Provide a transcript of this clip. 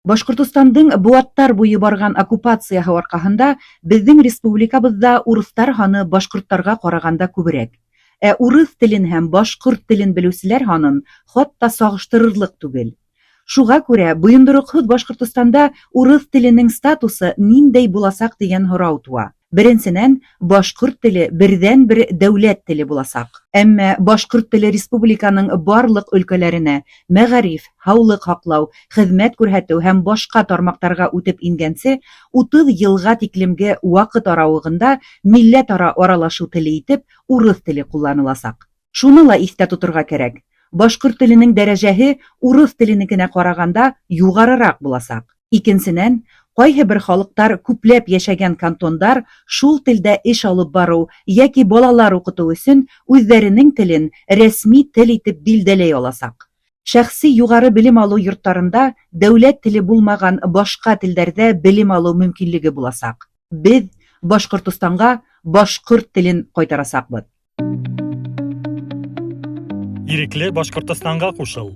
Башҡортостандың быуаттар буйы барған оккупацияһы арҡаһында беҙҙең республикабыҙҙа урыҫтар һаны башҡорттарға ҡарағанда күберәк. Ә урыҫ телен һәм башҡорт телен белеүселәр һанын хатта сағыштырырлыҡ түгел. Шуға күрә бойондороҡһоҙ Башҡортостанда урыҫ теленең статусы ниндәй буласаҡ тигән һорау тыуа. Беренсенән, башҡорт теле берҙән-бер дәүләт теле буласаҡ. Әммә башҡорт теле республиканың барлыҡ өлкәләренә мәғариф, һаулыҡ һаҡлау, хеҙмәт күрһәтеү һәм башҡа тармаҡтарға үтеп ингәнсе 30 йылға тиклемге ваҡыт арауығында милләт-ара аралашыу теле итеп урыҫ теле ҡулланыласаҡ. Шуны ла иҫтә тоторға кәрәк, башҡорт теленең дәрәжәһе урыҫ теленекенә ҡарағанда юғарыраҡ буласаҡ. Икенсенән, ҡайһы бер халыҡтар күпләп йәшәгән кантондар шул телдә эш алып барыу йәки балалар уҡытыу өсөн үҙҙәренең телен рәсми тел итеп билдәләй аласаҡ. Шәхси юғары белем алыу йорттарында дәүләт теле булмаған башҡа телдәрҙә белем алыу мөмкинлеге буласаҡ. Беҙ Башҡортостанға башҡорт телен ҡайтарасаҡбыҙ. Ирекле Башҡортостанға ҡушыл!